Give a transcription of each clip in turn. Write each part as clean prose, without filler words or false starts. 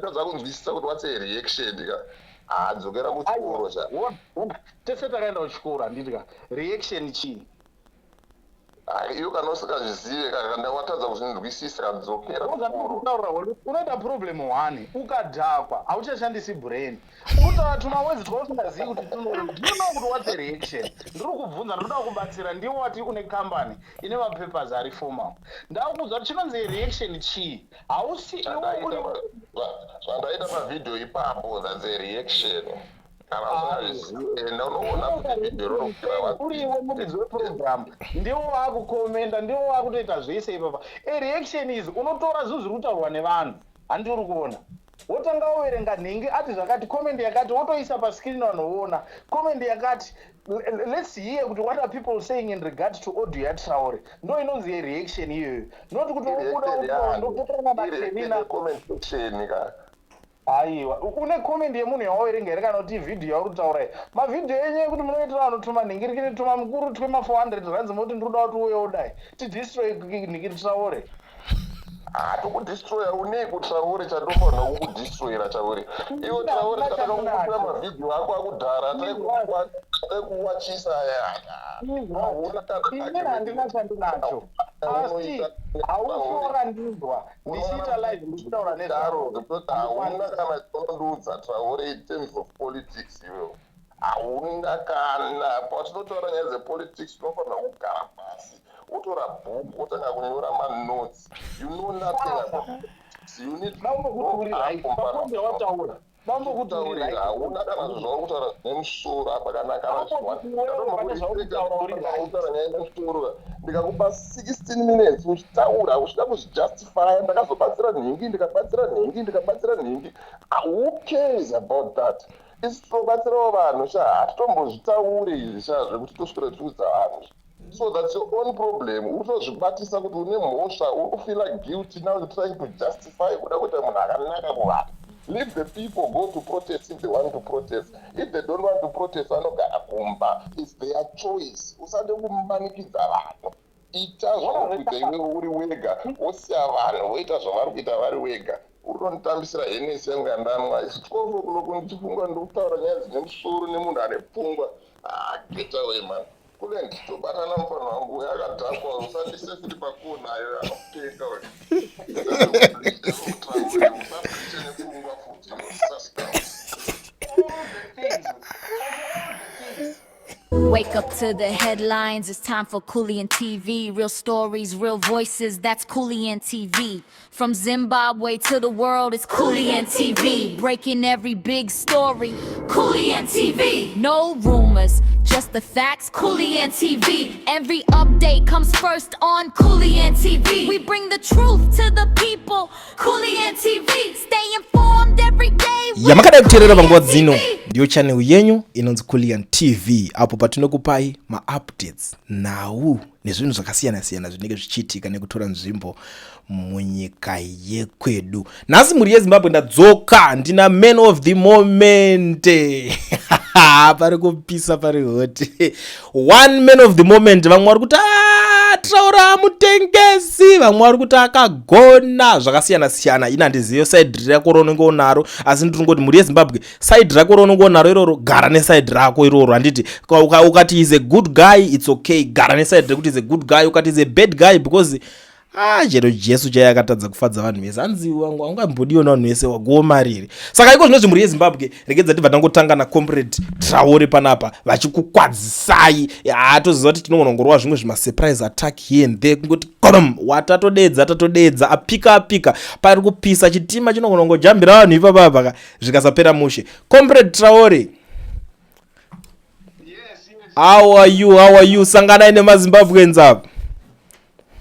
Watadza kunzwisisa kuti what's a reaction ka, hadzokera kuchikoro cha. Tese takaenda kuchikoro, handiti ka? Reaction chii? Iwe kana usingazvizive, kana watadza kuzvinzwisisa, kadzokera kuchikoro. Taura, unoita problem one, ukadhakwa hauchashandisi brain, unotaura tumawords twausingazivi kuti tuno. Do you know kuti what's a reaction? Ndiri kubvunza, ndinoda kubatsira. Ndiwo wati une company ine mapapers ari formal. Ndakuudza kuti chinonzi reaction chii? Hausi iwe Zvandaita pavhidhiyo ipapo, that's a reaction. Kana usingazvizive, enda unoona kuti vhidhiyo rinokura. Uriwe muridzi weprogram, ndiwo waakukomenda, ndiwo waakutoita zvese ipapa. A reaction is unotora zvinhu zviri kutaurwa nevanhu, handiti? Uri kuona, wotanga woverenga, nhingi ati zvakati, comment yakati, wotoisa pascreen, vanhu voona comment yakati. Let's hear kuti what are people saying in regard to audio yaTraore. Ndo inonzi yereaction iyoyo, not kuti wobuda ndopotorana nakerina. Comment section ka. Aiwa, une comment yemunhu yawaverenga here, kana kuti vhidhiyo yauri kutaura iyi? Mavhidhiyo enyu ekuti munoitira vanhu tuma nhingirikini, tuma mukuru twema400 rands, moti ndiri kuda kuti uye udai tidestroy nhingiri Traore. Hatikudestroya. Unei kuTraore chandofanira kukudestroyera, Traore? Iwe Traore, tatakakukumbira mavhidhiyo ako akudhara, taikuwachisa. Inini handina chandinacho, asi haufi wakandinzwa ndichiita live ndichitaura nezvaro. Hauna kana chaunondiudza, Traore, in terms of politics. Iwewo hauna kana. Patinotaura nyaya dzepolitics, unofanira kugara pasi, wotora bhuku, wotanga kunyora manotes. You know nothing about politics. You need Wataura. Kutaurira, hauna kana zvauri kutaura zvine musoro apa. Kana kutaura nyaya ine musoro, ndikakupa 16 minutes uchitaura uchida kuzvijustifya, "Ndakazobatsira nhingi, ndikabatsira nhingi, ndikabatsira nhingi." Who cares about that? Isi tinobatsirawo vanhu sha, hatitombozvitauri izvi sha, zvekuti toswera tiudza vanhu. So that's your own problem. Uri kutozvibatisa kuti une mhosva, uri kufeela guilty. Now you're trying to justify kuda kuita munhu akanaka kuvanhu. Leave the people go to protest if they want to protest. If they don't want to protest, vanogara kumba. It's their choice. Usade kumanikidza vanhu. Ita zvauri kuita iwe uri wega, wosiya vanhu voita zvavari kuita vari wega. Uri kunditambisira Hennessy yangu yandanwa. Its 12 o'clock, ndichifunga ndikutaura nyaya dzine musoro nemunhu ane pfungwa. Ah, get away, man. Kule nditobatana mufana wangu yakadhakwa. Usandise futi pakonayo, anopenga. Usapreache nepfungwa futi. All the things, of all the things. Wake up to the headlines. It's time for Kulian TV. Real stories, real voices. That's Kulian TV. From Zimbabwe to the world, it's Kulian TV. Breaking every big story. Kulian TV. No rumors, just the facts. Kulian TV. Every update comes first on Kulian TV. We bring the truth to the people. Kulian TV. Stay informed every day with Yamakadai kuteerera panguva Kulian dzino TV. ndiyo channel yenyu inonzi Kulian TV, apo patinokupai maupdates, nhau nezvinhu zvakasiyana-siyana zvinenge zvichiitika nekutora nzvimbo munyika yekwedu. Nhasi, mhuri yeZimbabwe, ndadzoka ndina man of the moment. Pari kupisa, pari hot. One man of the moment. Vamwe vari kuti, "Ah, Traore mutengesi," vamwe vari kuti akagona, zvakasiyana-siyana. Ina handizive side rako raunenge unaro, asi ndiri ngoti, mhuri yeZimbabwe, side rako raunenge unaro iroro, gara neside rako iroro, handiti? Ukati is a good guy, it's okay. Gara neside rekuti is a good guy. Ukati is a bad guy, because, ah, chero Jesu chaiye akatadza kufadza vanhu vese. Hanzi wangu haungambodiwo navanhu vese, wagomariri. Saka iko zvinozvi, mhuri yeZimbabwe, regedza tibva tangotanga nacomrade Traore panapa vachikukwadzisai. Hatoziva kuti tinogona kungorova zvimwe zvimasurprise attack here and there, kungoti kom, watatodedza, tatodedza, apika, apika, pari kupisa, chitima chinogona kungojambira vanhu ipapapa zvikasapera mushe. Comrade Traore. Yes. How are you? How are you? Sanganai nemaZimbabweans apa.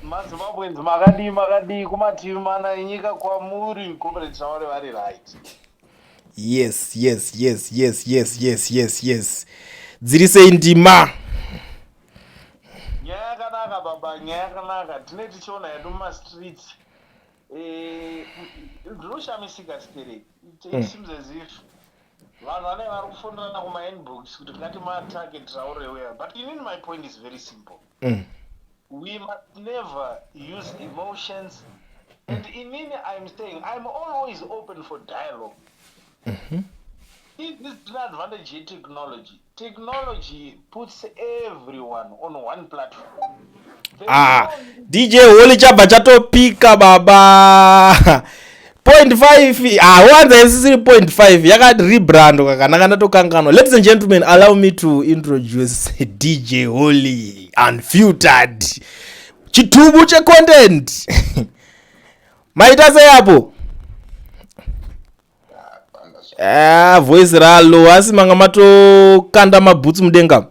MaZimbabweans, makadii, makadii kumativi mana enyika kwamuri? Comrade Traore vari right. Yes. Dziri sei ndima? Nyaya yakanaka, baba, nyaya yakanaka. Tine tichiona hedu mumastreets. Ndinoshamisika stereki. It seems as if vanhu vanenge vari kufonderana kumainbox kuti ngatimaatake Traore uya, but inini my point is very simple. We must never use emotions. And inini I'm saying I'm always open for dialogue. This is the advantage yetechnology. Technology puts everyone on one platform. There is Ah, no DJ Holy chabva chatopika baba. Point 5 ah, wanza isisiri point 5 yakati rebrand kakanaka ndatokanganwa. Ladies and gentlemen, allow me to introduce DJ Holy Unfiltered, chitubu checontent. Maita sei apo? Ah, voice ralo asi manga matokanda mabhutsu mudenga.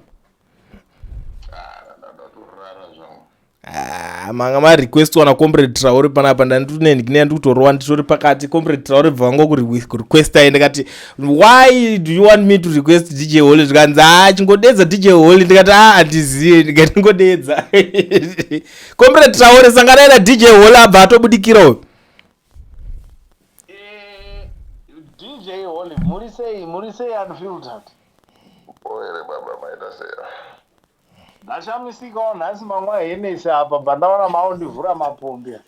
Ah, manga marequestwa nacomrade Traore panapa. Ndandinendikine ndikutorova nditori pakati. Comrade Traore bva vangokurequestai. Ndikati, "Why do you want me to request DJ Holy?" Zvikanzi, "A chingodedza DJ Holy." Ndikati, "A handizive." Ndikati, "Ngodedza Comrade Traore, sanganai naDJ Holy." Abva atobudikira uyu. DJ Holy, muri sei? Muri sei, Unfiltered? Oere baba, maita sei? Ndashamisikawo nhasi mamwa Hennessy apa, bva ndaona maondivhura mapombi. Ndati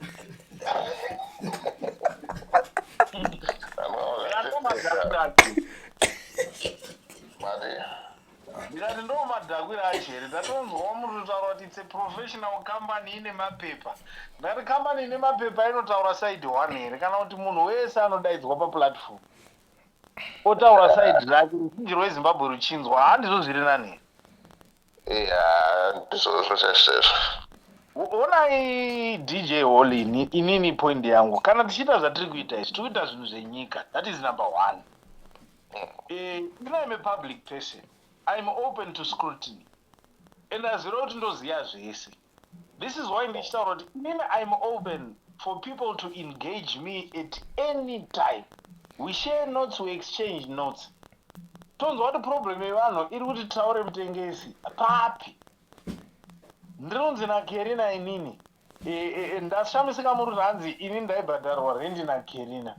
Madi. Ndikati ndo madhakwiro acho here? Ndatonzwawo muri kutaura kuti it's a professional company ine mapepa. Ndati company ine mapepa inotaura side one here, kana kuti munhu wese anodaidzwa paplatform otaura side rake, ruzhinji rweZimbabwe ruchinzwa? Handizvo zviri nani? Iya, ndizvozvo chaizvo. Onai DJ Holy, inini point yangu, kana tichiita zvatiri kuita izvi, tiri kuita zvinhu zvenyika. That is number one. I'm a public person. I'm open to scrutiny and hazvireva kuti ndoziva zvese. This is why ndichitaura kuti inini I'm open for people to engage me at any time. We share notes, we exchange notes. Tonzwa kuti problem yevanhu iri kuti taure mutengesi papi. Ndinonzi naKerina inini. Ndashamisika muri kuti hanzi ini ndaibhadharwa rendi naKerina.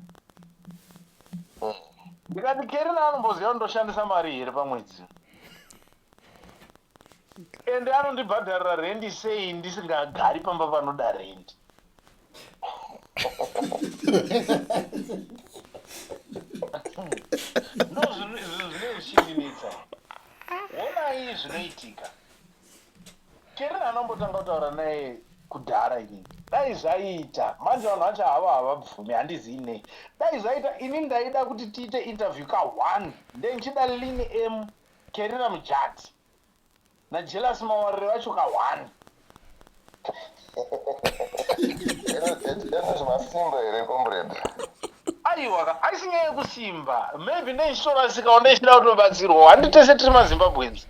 Ndikati Kerina anomboziva kuti ndoshandisa mari here pamwedzi, ende anondibhadharira rendi sei ndisingagari pamba panoda rendi? Ndo zvinhu zvinenge zvichindinetsa. Onai zvinoitika, Kerina anombotanga kutaura naye kudhara. Inini dai zvaita manje, vanhu vacho hava havabvumi, handizii nei. Dai zvaita, ini ndaida kuti tiite interview ka1, ndendichida Lini M, Kerina Mujati naJealous Mawarire vacho ka1. Ene zvimasimba here, comrade? Aiwa ka, aisi nyaya yekusimba. Maybe ndendichitorasikawo, ndendichida kutobatsirwawo. Handi tese tiri maZimbabweans?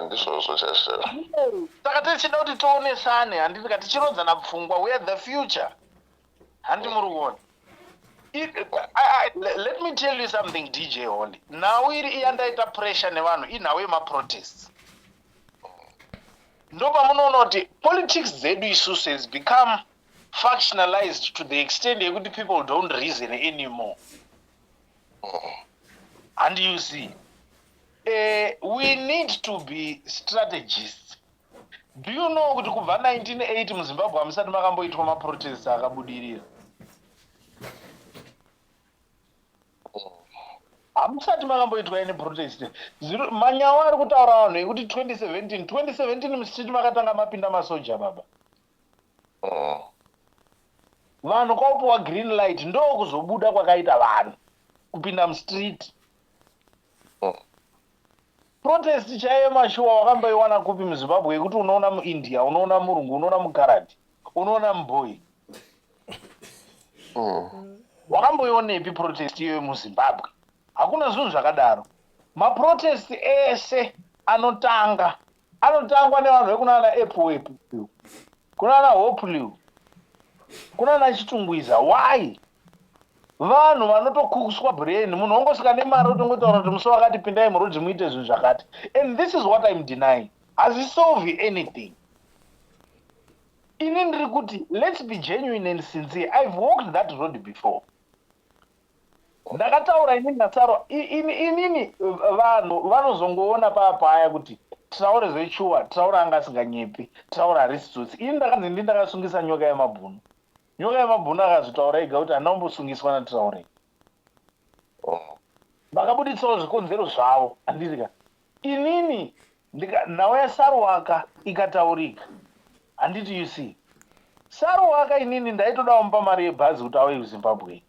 Ndizvozvo chaizvo. Saka tichida kuti tionesane, handiti ka? Tichirodzana pfungwa. We are the future, handi muri kuona? Let me tell you something, DJ Holy. Nhau iri iyandaita pressure nevanhu inhau yemaprotests. Ndopamunoona kuti politics dzedu isusu has become factionalized to the extent yekuti people don't reason anymore. And you see, we need to be strategists. Do you know kuti kubva 1980 muZimbabwe hamusati makamboitwa maprotests akabudirira? Hamusati makamboitwa any protest. Manyawa ari kutaura vanhu ekuti 2017, 2017 mustreet makatanga mapinda masoja baba. Vanhu kwaupiwa green light, ndo kuzobuda kwakaita vanhu kupinda mustreet. Protest chaiyo mashuwa wakamboiwana kupi muZimbabwe, yekuti unoona muIndia, unoona murungu, unoona mukaradi, unoona mubhoi? Wakamboionepi protest iyoyo muZimbabwe? Hakuna zvinhu zvakadaro. Maprotest ese anotanga, anotangwa nevanhu vekunana Epworth, kunana Hopley, kunana Chitungwiza. Why? Vanhu vanotokukuswa brain. Munhu wongosvika nemari, otongotaura kuti musi wakati pindai murodhi muite zvinhu zvakati. And this is what I'm denying. Hazvisolve anything. Ini ndiri kuti let's be genuine and sincere. I've walked that road before. Ndakataura inini nasaro inini, vanhu vanozongoona paapaya kuti Traore zvechuwa, Traore anga asinganyepi. Traore harisi tsotsi. Ini ndakanzi ndini ndakasungisa Nyoka yemabhunu. Nyoka yemabhunu akazvitaura ega kuti handina kumbosungiswa naTraore. Vakabuditsawo zvikonzero zvavo, handiti ka? Inini ndika nhau yaSaruwaka ikataurika, handiti you see. Saruwaka inini ndaitoda kumupa mari yebhazi kuti auye kuZimbabwe.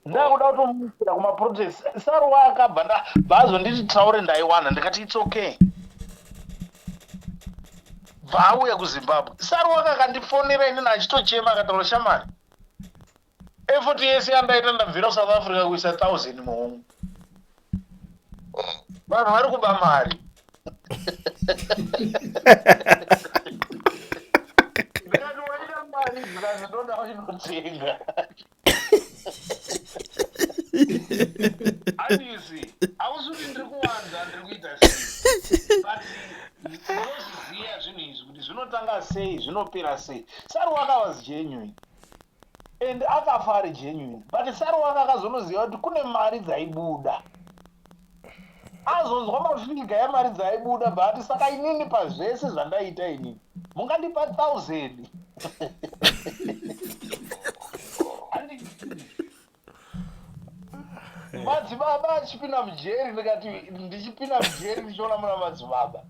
Ndakuda kutomuisira kumaprotest. Saruwa akabva nda bhazo nditi Traore ndaiwana ndikati it's okay. Bva auya kuZimbabwe. Saruwaka akandifonera inini achitochema akataura shamari. Effort yese yandaita ndabvira kuSouth Africa kuisa 1000 muhomwe. Vanhu vari kuba mari. Ndikati waita mari zvikanzi ndoda inotenga. Handisi, hausi kuti ndiri kuwanza ndiri kuita sei. But ndinozviziva zvinhu izvi kuti zvinotanga sei, zvinopera sei. Saruwaka was genuine. And akafa ari genuine. But Saruwaka akazonoziva kuti kune mari dzaibuda. Azonzwa mafigure emari dzaibuda but saka inini pazvese zvandaita inini mungandipa 1000. Madzibaba achipinda mujeri ndikati ndichipinda mujeri ndichiona muna madzibaba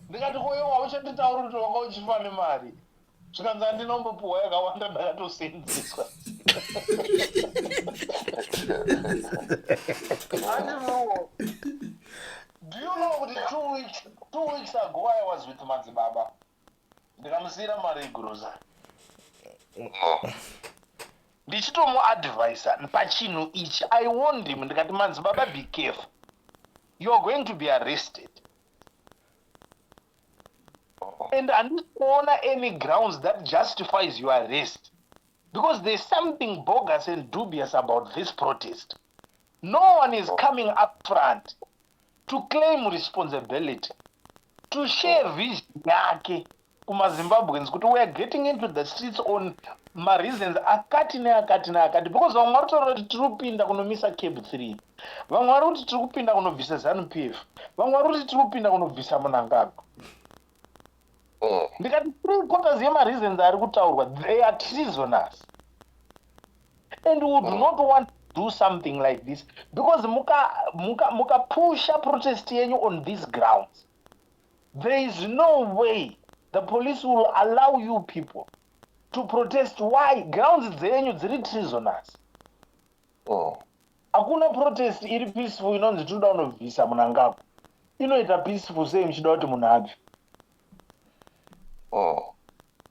ndikati koiwa hauchanditauri kuti wanga uchifa nemari zvikanzi handinombopuhwa yakawanda ndakatosenzeswa. Handimuwo. Do you know kuti 2 weeks ago I was with madzibaba ndikamusiyira mari yegrocery ndichitomuadvisa pachinhu ichi. I warned him ndikati, "Madzibaba, be careful, you are going to be arrested and handisi kuona any grounds that justifies your arrest because there's something bogus and dubious about this protest. No one is coming up front to claim responsibility, to share vision yake kumaZimbabweans kuti we are getting into the streets on mareasons akati neakati neakati," because vamwe vari kutaura kuti tiri kupinda kunomisa CAB 3, vamwe vari kuti tiri kupinda kunobvisa ZANU PF, vamwe vari kuti tiri kupinda kunobvisa Mnangagwa. Ndikati three quarters yemareasons ari kutaurwa, they are treasonous and we would not want to do something like this because mukapusha muka protest yenyu on these grounds, there is no way the police will allow you people to protest. Why? Grounds dzenyu dziri treasonous. Hakuna protest iri peaceful inonzi tinoda kunobvisa Mnangagwa inoita peaceful sei muchida kuti munhu abve?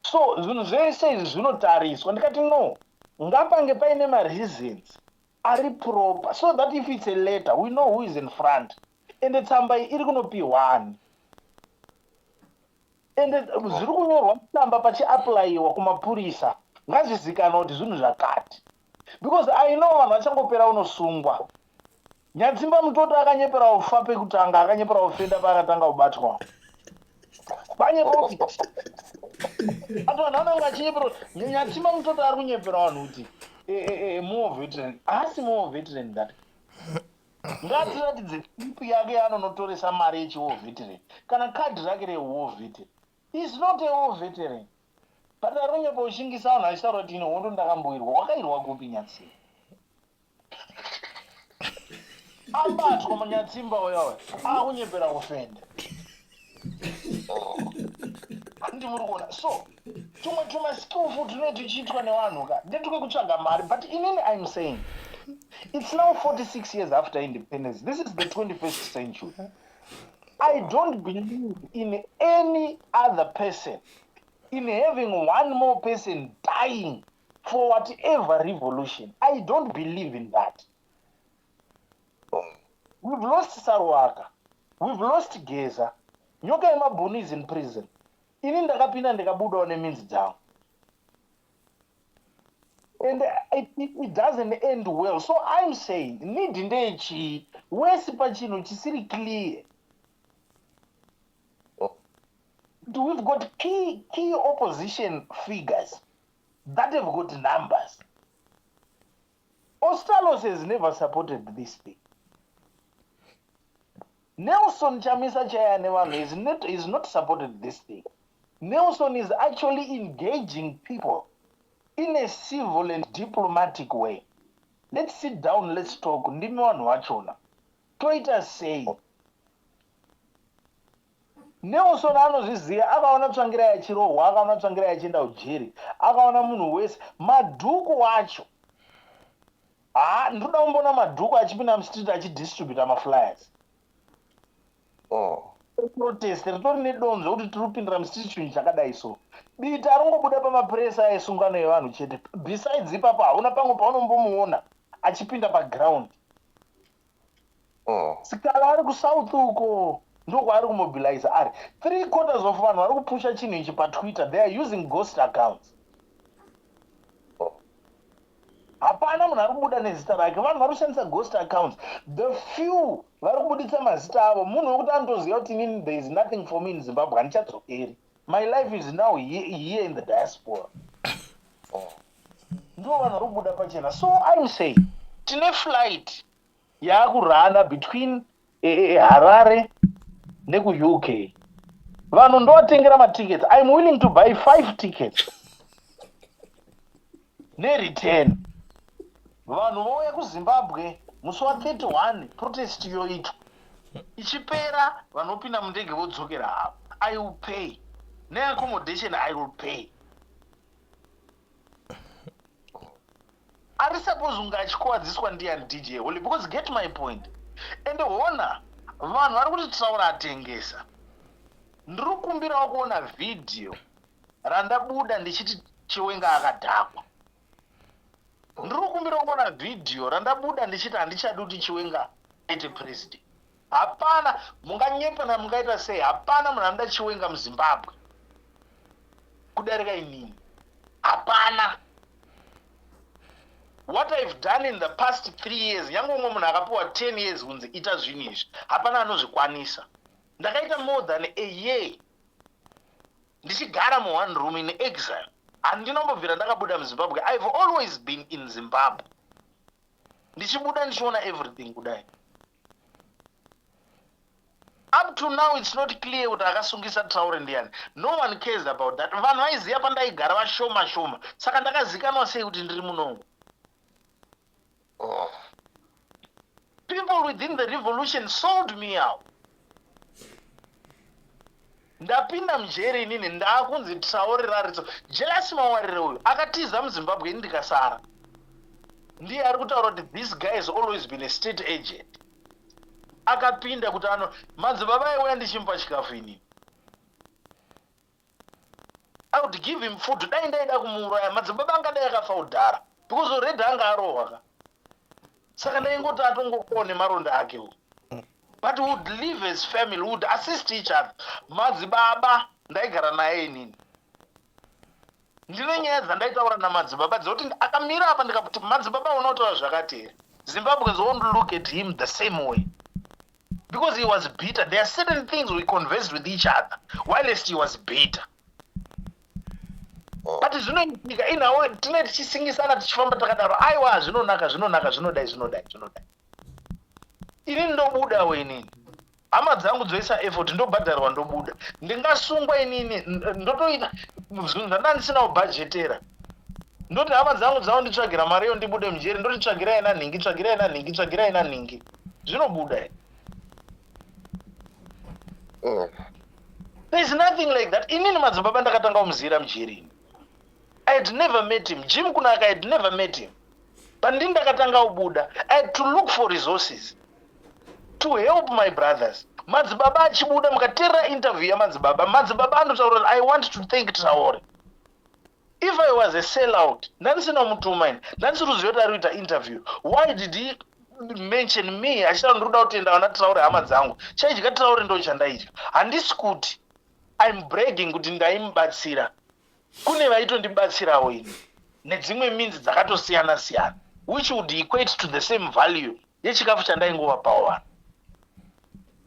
So zvinhu zvese izvi zvinotariswa. Ndikati no, ngapange paine mareasons ari proper so that if it's a letter, we know who is in front ende tsamba iyi iri kunopiwani ende zviri kunyorwa mutsamba pachiapplywa kumapurisa ngazvizikanwa kuti zvinhu zvakati, because I know vanhu vachangopera unosungwa. Nyatsimba Mutoto akanyepera kufa pekutanga, akanyepera kufenda paakatanga kubatwa. Vanyepa ati vanhu vanenge vachinyepera. Nyatsimba Mutoto ari kunyepera vanhu kuti war veteran. Haasi war veteran. That ngatiratidze slip yake yaanonotoresa mari yechiwar veteran kana kadhi rake rewar veteran. Is not a war veteran, but ari kunyepa kushingisa vanhu achitaura kuti ine hondo ndakamboirwa. Wakairwa kupi, Nyatsimba? Abatwa munyatsimba uyawe akunyepera kufenda. Handi muri kuona? So tumwe tumaskillful tunenge tuchiitwa nevanhu ka ndetuke kutsvaga mari. But inini I'm saying it's now 46 years after independence. This is the 21st century. I don't believe in any other person, in having one more person dying for whatever revolution. I don't believe in that. We've lost Saruwaka, we've lost Geza, Nyoka yemabhunu is in prison. Ini ndakapinda ndikabudawo neminzi dzangu and it doesn't end well. So I'm saying need ndeyechii wesi pachinhu chisiri clear? We've got key opposition figures that have got numbers. Ostallos has never supported this thing. Nelson Chamisa chaiye nevanhu is not supported this thing. Nelson is actually engaging people in a civil and diplomatic way. Let's sit down, let's talk. Ndimi vanhu vachona. Toita sei? Nelson anozviziva, akaona Tsvangirai achirohwa, akaona Tsvangirai achienda kujeri, akaona munhu wese. Madhuku wacho, ha, ndinoda kumboona Madhuku achipinda mustreet achidistributa maflyers. Protest ritori nedonzvo kuti tiri kupindira mustreet chinhu chakadai. So Biti aringobuda pamapresa esungano yevanhu chete. Besides ipapo, hauna pamwe paunombomuona achipinda paground. Sikala ari kuSouth uko, ndokwaari kumobilize ari. Three quarters of vanhu vari kupusha chinhu ichi paTwitter, they are using ghost accounts. Hapana munhu ari kubuda nezita rake. Vanhu vari kushandisa ghost accounts. The few vari kubuditsa mazita avo, munhu wekuti anotoziva kuti inini there is nothing for me in Zimbabwe, handichadzokeri, my life is now here in the diaspora, ndo vanhu vari kubuda pachena. So I'm saying tine flight yaakurana between Harare nekuUK. Vanhu ndovatengera matickets. I'm willing to buy five tickets nereturn. Vanhu vouya kuZimbabwe musi wa31, protest yoitwa, ichipera vanopinda mundege vodzokera havo. I will pay neaccommodation, I will pay. Ari suppose kunge achikuwadziswa ndiani? DJ Holy? Because get my point, and hona vanhu vari kuti Traore atengesa. Ndiri kukumbirawo kuona vhidhiyo randabuda ndichiti Chiwenga akadhakwa. Ndiri kukumbirawo kuona vhidhiyo randabuda ndichiti handichadi kuti Chiwenga aite president. Hapana, munganyepana, mungaita sei, hapana munhu anoda Chiwenga muZimbabwe kudarika inini, hapana. What I've done in the past 3 years, nyange umwe munhu akapiwa 10 years kunzi ita zvinhu izvi, hapana anozvikwanisa. Ndakaita more than a year ndichigara muone room in exile. Handinombobvira ndakabuda muZimbabwe. I've always been in Zimbabwe, ndichibuda ndichiona everything kudai. Up to now it's not clear kuti akasungisa Traore ndiani. No one cares about that. Vanhu vaiziva pandaigara vashoma shoma. Saka ndakazikanwa sei kuti ndiri munomo? People within the revolution sold me out. Ndapinda mujeri inini, ndaakunzi Traore rariso. Jealousy Mawarire uyu akatiza muZimbabwe, ini ndikasara. Ndiye ari kutaura kuti this guy has always been a state agent. Akapinda kuti ano madzibaba aiuya, ndichimupa chikafu inini. I would give him food. Dai ndaida kumuuraya, madzibaba angadai akafa kudhara, because already anga arohwa ka. Saka ndaingoti atongofawo nemaronda ake uyu, but would live as family, would assist each other. Madzibaba ndaigara naye inini. Ndine nyaya dzandaitaura namadzibaba dzekuti akamira apa, ndikakuti, "Madzibaba, unotaura zvakati here?" Zimbabweans won't look at him the same way because he was bitter. There are certain things we conversed with each other whilst he was bitter, but zvinoitika inhawo tine tichisingisana, tichifamba takadaro. Aiwa, zvinonaka, zvinonaka, zvinodai, zvinodai, zvinodai. Inini ndobudawo inini, hama dzangu dzoisa effort, ndobhadharwa, ndobuda. Ndingasungwa inini, ndotoita zvinhu zvanda ndisina kubhajetera. Ndoti hama dzangu dzaunditsvagira mari iyo ndibude mujeri, ndoti tsvagirai nanhingi, tsvagirai nanhingi, tsvagirai nanhingi, zvinobuda here? There is nothing like that. Inini madzibaba ndakatanga kumuzivira mujeri. I had never met him. Jim Kunaka, I had never met him, but ndini ndakatanga kubuda. I had to look for resources to help my brothers. Madzibaba achibuda, mukateerera interview yamadzibaba, madzibaba anotaura kuti, "I want to thank Traore." If I was a sellout, ndandisina kumutuma ini, ndandisiri kuziva kuti ari kuita interview. Why did he mention me achitaura, "Ndiri kuda kutenda vana Traore, hama dzangu"? Chaidya Traore ndo chandaidya. Handisi kuti I'm bragging kuti ndaimubatsira. Kune vaitondibatsirawo ini nedzimwe means dzakatosiyana siyana, which would equate to the same value yechikafu chandaingovapawo vanhu,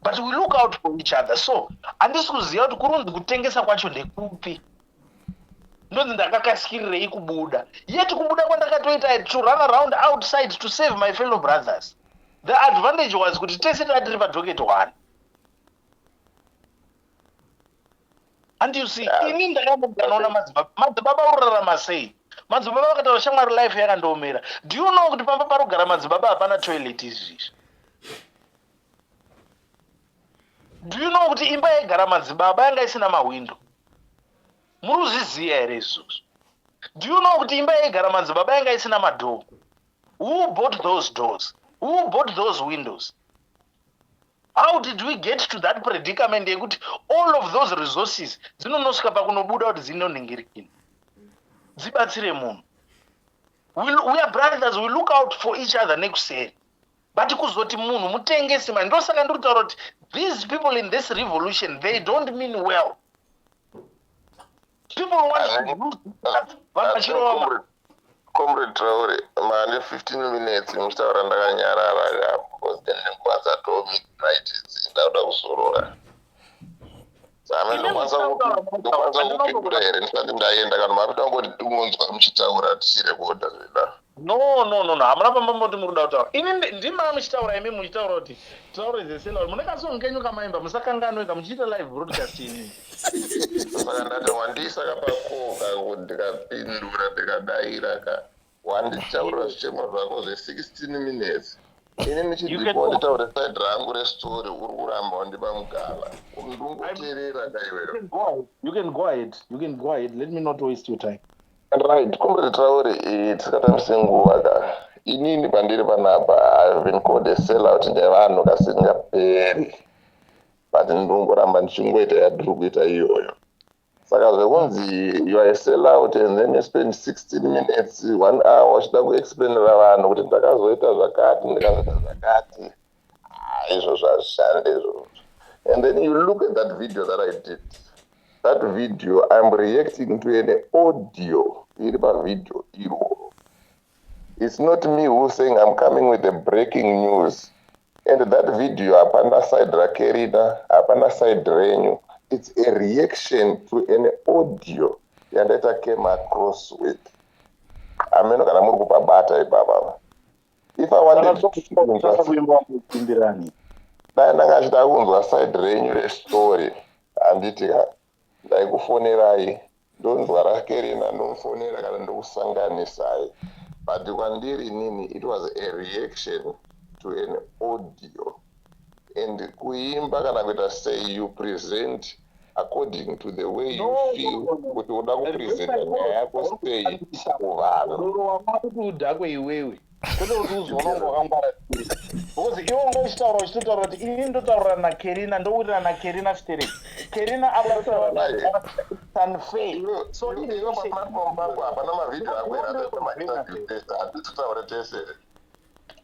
but we look out for each other. So handisi kuziva kuti kurunzi kutengesa kwacho ndekupi. Ndonzi ndakakasikirirei kubuda, yet kubuda kwandakatoita to run around outside to save my fellow brothers. The advantage was kuti tese tatiri padocket one. And you see, ini ndakamboganoona madzibaba. Madzibaba urarama sei? Madzibaba vakataura, "Shamwari, life yakandiomera." Do you know kuti pamba parogara madzibaba hapana toilet izvi izvi? Do you know kuti imba yaigara madzibaba yanga isina mahwindo? Muri kuzviziva here izvozvo? Do you know kuti imba yaigara madzibaba yanga isina madoor? Who bought those doors? Who bought those windows? How did we get to that predicament yekuti all of those resources dzinonosvika pakunobuda kuti dzinonhingirikini dzibatsire munhu? We are brothers, we look out for each other nekuseri, but kuzoti munhu mutengesi mani. Ndosaka ndiri kutaura kuti these people in this revolution, they don't mean well. People want to use vanhu vachirova. Comrade Traore, mane 15 minutes muchitaura ndakanyarara, because then nenguva dzato midnight idzi, ndakuda kuzorora. Saka ndokwanisa kupindura here ndisati ndaenda, kana makuda kungoti tingonzwa muchitaura tichirekodha zveda? No, hamuna pambamboti muri kuda kutaura. Ini ndima muchitaura, imi muchitaura kuti Traore zesela mune kasong kenyu kamaimba, musakanganweka muchiita live broadcast ini. Saka ndati wandisa kapakoka, ndikapindura, ndikadaira ka, wanditaurira zvichemo zvako zve16 minutes, ini ndichidiko nditaure side rangu restory, uri kuramba wandipa mukana, ndingoteerera kaiweyo. You can go ahead, you can go ahead. Let me not waste your time. Right, Comrade Traore, tisakatambise nguva ka. Inini pandiri panapa, I have been called a sellout nevanhu kasingaperi, but ndingoramba ndichingoita yatiri kuita iyoyo. Saka zvekunzi you are a sellout and then you spend 16 minutes, one hour uchida kuexplainira vanhu kuti ndakazoita zvakati, ndikazoita zvakati, ah, izvozvo hazvishande izvozvo. And then you look at that video that I did. That video, I'm reacting to an audio iri pavideo iroro. It's not me who saying I'm coming with the breaking news. And that video, hapana side raKerina, hapana side renyu. It's a reaction to an audio yandaita came across with. Hameno kana muri kupabata ipapa. If I wanted kuimbirani. Dai ndanga achida kunzwa side renyu restory, handiti ka, ndaikufonerai, ndonzwa raKerina, ndomufonera kana ndokusanganisai. But kwandiri inini, it was a reaction to an audio. And kuimba kana kuita sei, you present according to the way you No, feel no, no. kuti uda kupresenta nyaya yako sei kuvanhu. Doro wamwa kuti udhakwe iwewe, kwete kuti uzoona kunge wakangwara, because iwe unga uchitaura, uchitotaura kuti ini ndotaura naKerina, ndowirirana naKerina sterek, Kerina unfair. So Iwe paplatform pako hapana mavhidhio ako here? Hatitotaure tese.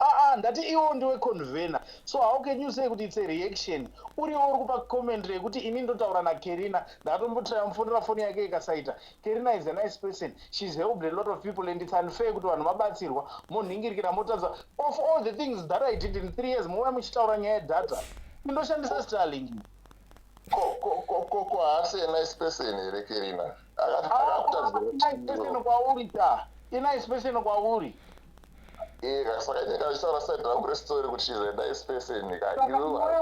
Aa, ndati iwo ndiwe convener, so how can you say kuti it's a reaction uriwo uri kupa commentary yekuti ini ndotaura naKerina, ndakatombotraya mufonera, foni yake ikasaita. Kerina is a nice person, she's helped a lot of people, and it's unfair kuti vanhu vabatsirwa monhingirikira motadza. Of all the things that I did in 3 years, mouya muchitaura nyaya yedata, indoshandisa Starlink. Ko haasi a nice person here Kerina? Nice person kwauri ta, inice person kwauri. Saka inenge achitaura side rangu restory kuti she's a nice person ka. Saka iwe iwewe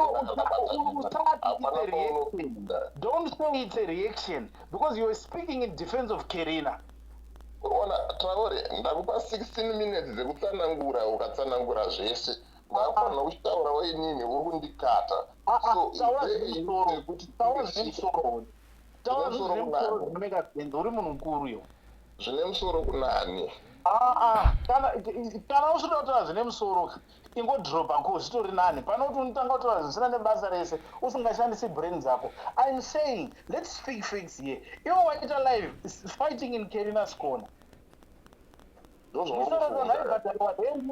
usati hapana it's a reaction. paunopinda. Don't say it's a reaction because you are speaking in defense of Kerina. Ona Traore, ndakupa 16 minutes dzekutsanangura, ukatsanangura zvese. Ndakufanira kuchitaurawo inini, uri kundikata. Ah, So, taura is there zvine musoro. yekuti Taura zvine musoro, taura Zvine zvinhu zvine musoro musoro kunani? zvinomeka sense. Uri munhu mukuru iwe. Zvine musoro kunani? Aa, kana usida kutaura zvine musoro, ingodropa ko, zvitori nani pano kuti unotanga kutaura zvisina nebasa rese usingashandisi brain dzako. I'm saying, let's speak facts here. Iwe waita live fighting in Kerina's corner. Ndozvauri.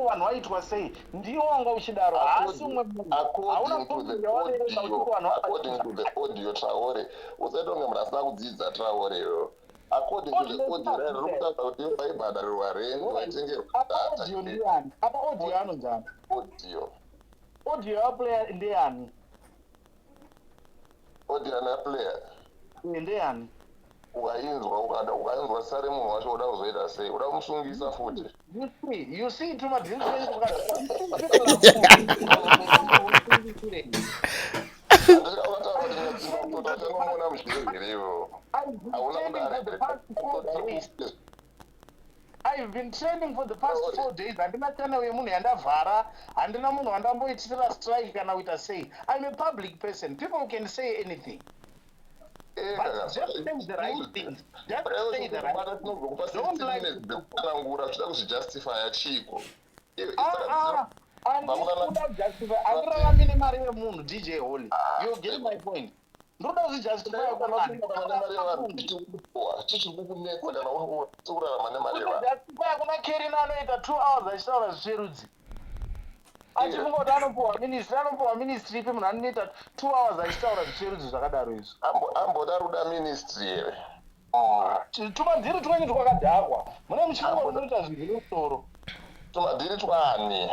Vanhu vaitwa sei? Ndiwo wanga uchidaro, haasi umwe munhu. Hauna According to the yawaverenga uchiti vanhu audio, according to the audio, Traore, usaita kunge munhu asina kudzidza, Traore. According to the audio, riri kutaura kuti vaibhadharirwa rent, vaitengerwa Apa data. audio ndiyani? Apa audio anonzani? Audio. Audio yaplayer ndeyani? Audio anaplayer. Ndeyani? Ukainzwa, ukada ukainzwa sare, munhu wacho uda kuzoita sei? Uda kumusungisa futi? You see, you see, tumadrinks. Handikavataura kuti Kutoda chanomona muzviri iwo. Hauna kudare. I've been training for the past 4 days. Handina channel yemunhu yandavhara, handina munhu wandamboitira strike kana kuita sei. I'm a public person. People can say anything. But just say the right things. Just say the right. Don't like Kutsanangura uchida kuzvijustifya chiko? Ah, ah, handisi kuda kujustify. Handirarami nemari yemunhu, DJ Holly. You get my point. Ndoda kuzvijustify? Chichiri kukunetsa kana uri kurarama nemari yevanhu? Kujustify kuna Kerina anoita 2 hours achitaura zvisverudzi, achifunga kuti anopuhwa ministry. Anopuhwa ministry ipi munhu anoita 2 hours achitaura zvisverudzi zvakadaro izvo? Amboda ruda ministry here? Tumadhiri twenyu twakadhakwa, mune muchifunga kuti munoita zvinhu zvine musoro. Tumadhiri twani?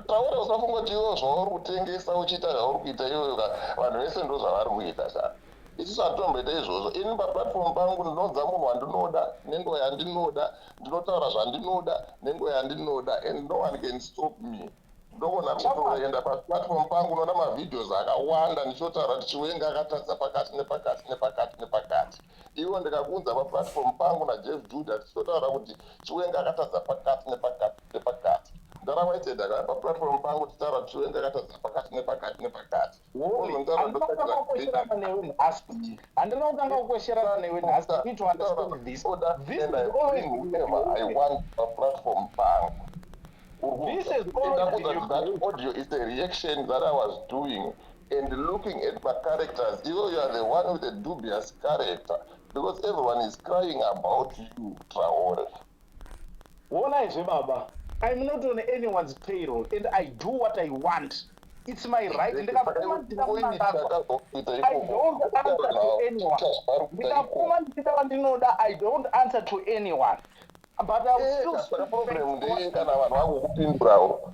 Taura, usafunga kuti iwo zvauri kutengesa uchiita zvauri kuita iyoyo, vanhu vese ndo zvavari kuita sa. Isusu hatitomboita izvozvo. Ini paplatform pangu ndinodza munhu wandinoda nenguva yandinoda, ndinotaura zvandinoda nenguva yandinoda, and no one can stop me. Ndogona kutoenda paplatform pangu, unoona mavideos akawanda ndichotaura kuti Chiwenga akatadza pakati nepakati nepakati nepakati. Iwo ndikakuunza paplatform pangu naJeff Judah, tichitotaura kuti Chiwenga akatadza pakati nepakati nepakati. Ndarawaiteda akauya paplatform pangu, tichitaura kuti Chiwenga akatadza pakati nepakati nepakati. Handina kutanga kukwesherana newe nhasi. Need to understand this. This is always Whoever I want paplatform pangu. This is always been That audio is a reaction that I was doing and looking at my characters. You are the one with a dubious character because everyone is crying about you, Traore. Ona baba, I'm not on anyone's payroll and I do what I want. It's my right. Ndikapfuma ndida, I don't answer to anyone. Ndikapfuma ndichida vandinoda, I don't answer to anyone, but I will still Saka problem ndeye kana vanhu vakukupindurawo.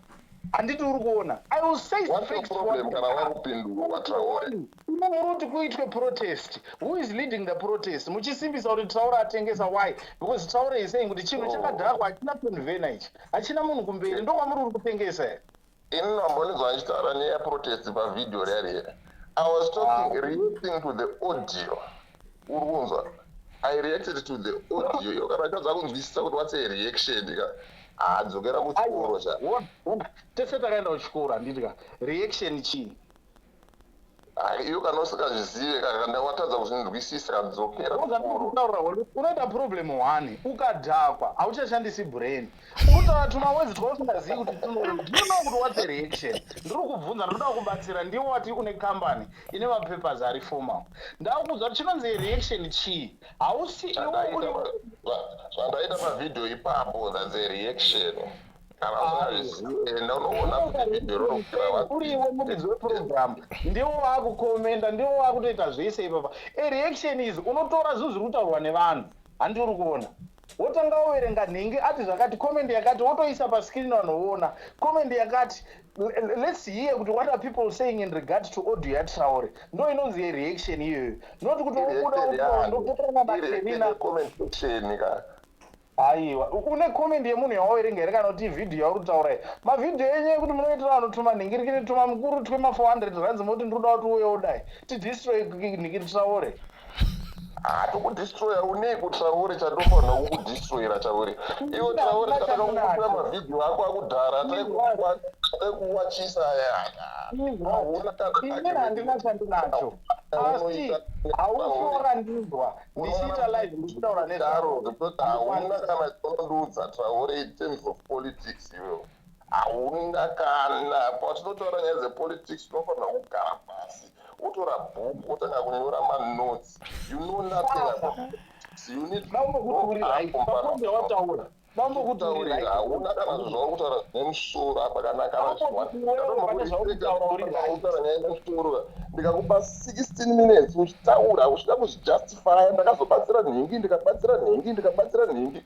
Handiti uri kuona? I will say What's your problem kana vakupindurwa, Traore? Uri kuti kuitwe protest. Who is leading the protest? Muchisimbisa kuti Traore atengesa. Why? Because Traore is saying kuti chinhu chakadhakwa, hachina convener, ichi hachina munhu kumberi. Ndokwamuri uri kutengesa here? Ini ndambonizwa ndichitaura neya protest pavhidhiyo riya. I was talking, reacting to the audio. Uri kunzwa? I reacted to the audio. Iyo kana uchadza kunzwisisa kuti what's a reaction ka, hadzokera kuchikoro cha. Tese takaenda kuchikoro, handiti ka? Reaction chii? Iyo kana usingazvizive, kana watadza kuzvinzwisisa, kadzokera kuchikoro. Kutaura unoita problem one, ukadhakwa hauchashandisi brain, unotaura tumawords twausingazivi kuti do you know kuti what's a reaction? Ndiri kubvunza, ndinoda kubatsira. Ndiwo wati une company ine mapapers ari formal. Ndakuudza kuti chinonzi reaction chii? Hausi Zvandaita pavhidhiyo ipapo, that's a reaction. Kana usingazvizive, enda unoona kuti vhidhiyo rinokura. Uriwe muridzi weprogram, ndiwo waakukomenda, ndiwo waakutoita zvese ipapa. A reaction is unotora zvinhu zviri kutaurwa nevanhu, handi uri kuona? Wotanga woverenga nhingi ati zvakati, comment yakati, wotoisa pascreen, vanhu voona comment yakati. Let's hear kuti what are people saying in regard to audio yaTraore. Ndo inonzi yereaction iyoyo, not kuti wobuda ndopotorana naKerina. Comment section ka. Aiwa, une comment yemunhu yawaverenga here, kana kuti vhidhiyo yauri kutaura iyi? Mavhidhiyo enyu ekuti munoitira vanotuma nhingirikini, tuma mukuru twema 400 rands, moti ndinoda kuti uye udai tidestroy nhingiri Traore. Hatikudestroya. Unei kuTraore chandofanira kukudestroyera, Traore? Iwo Traore, chatakakukupira mavhidhiyo ako akudhara, taikuwachisa. Inini handina chandinacho, asi hausi wakandinzwa ndichiita live ndichitaura nezvaro. Hauna kana chaunondiudza, Traore, in terms of politics. Iwewo hauna kana. Patinotaura nyaya dzepolitics, unofanira kugara pasi, wotora bhuku, wotanga kunyora manotes. You know nothing about politics. You need Wataura. Hauna kana zvauri kutaura zvine musoro apa. Kana kanautaura nyaya ine musoro, ndikakupa 16 minutes uchitaura uchida kuzvijustifya, ndakazobatsira nhingi, ndikabatsira nhingi, ndikabatsira nhingi,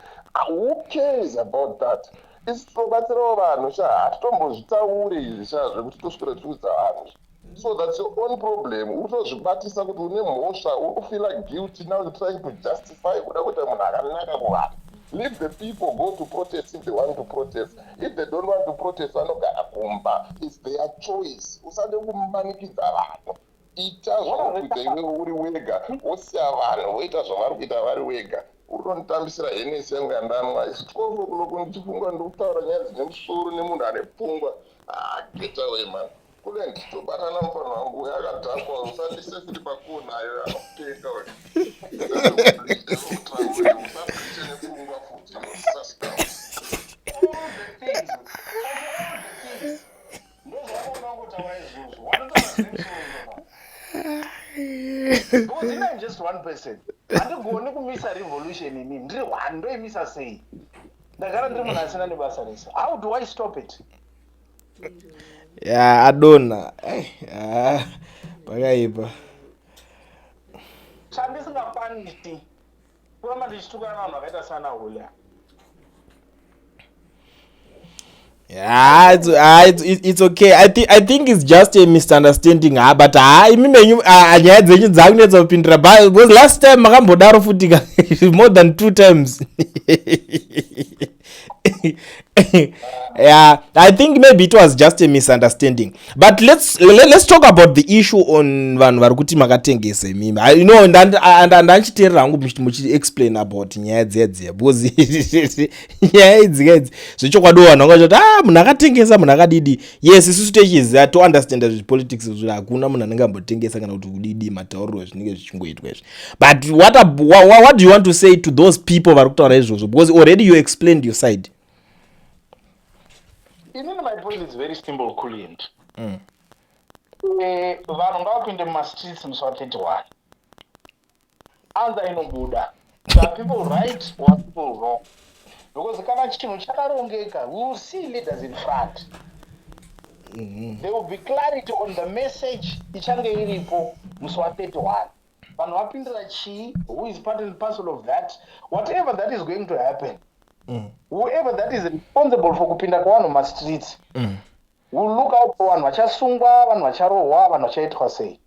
who cares about that? Isi tinobatsirawo vanhu sha, hatitombozvitauri izvi sha, zvekuti toswera tiudza vanhu. So that's your own problem. Uri kutozvibatisa kuti une mhosva, uri kufeela guilty. Now you're trying to justify kuda kuita munhu akanaka kuvanhu. Leave the people go to protest if they want to protest. If they don't want to protest, vanogara kumba. It's their choice. Usade kumanikidza vanhu. Ita zvauri kuita iwewe uri wega, wosiya vanhu voita zvavari kuita vari wega. Uri kunditambisira Hennessy yangu yandanwa. It's 12 o'clock ndichifunga ndikutaura nyaya dzine musoro nemunhu ane pfungwa. Ah, get away, man. Kule nditobatana mufana wangu uyo akadhakwa, usandise futi pakona ayo anopenga uyo. Usabrishe nepfungwa futi, usasika. All the things, of all the things, ndozvakuona kungotaura izvozvo, wanotaura zvine musoro izvozvo. Because ini I'm just one person, handigoni kumisa revolution. Inini ndiri one, ndoimisa sei? Ndagara ndiri munhu asina nebasa rese. How do I stop it? Ya, adona. Ah, pakaipa. Chandisingakwanisi kuramba ndichitukana navanhu vakaita sana Hulia. Yeah, it's okay. I think it's just a misunderstanding. Ah, but ah, imi menyu, ah, nyaya dzenyu dzakunetsa kupindura. But because last time makambodaro futi ka, more than two times. Yeah, I think maybe it was just a misunderstanding. But let's talk about the issue on vanhu vari kuti makatengesa imimi. Ndanchiteerera hangu muchi explain about nyaya dziya dziya, because nyaya idzi ka idzi, zvechokwadi vanhu vanga vachiti, "Ah, munhu akatengesa, munhu akadidi." Yes, isusu techiziva, tounderstanda zvepolitics zvo, hakuna munhu anenge ambotengesa kana kuti kudidi, matauriro zvinenge zvichingoitwa izvi. But what do you want to say to those people vari kutaura izvozvo? Because already you explained your side. Inini my point is very simple, Kulient. Vanhu ngavapinde mumastreets musi wa31, answer inobuda. Are people right or are people wrong? Because kana chinhu chakarongeka, we will see leaders in front. There will be clarity on the message ichange iripo musi wa31. Vanhu vapindira chii? Who is part and parcel of that? Whatever that is going to happen, whoever that is responsible for kupinda kwevanhu mumastreets, will look out for vanhu vachasungwa, vanhu vacharohwa, vanhu vachaitwa sei.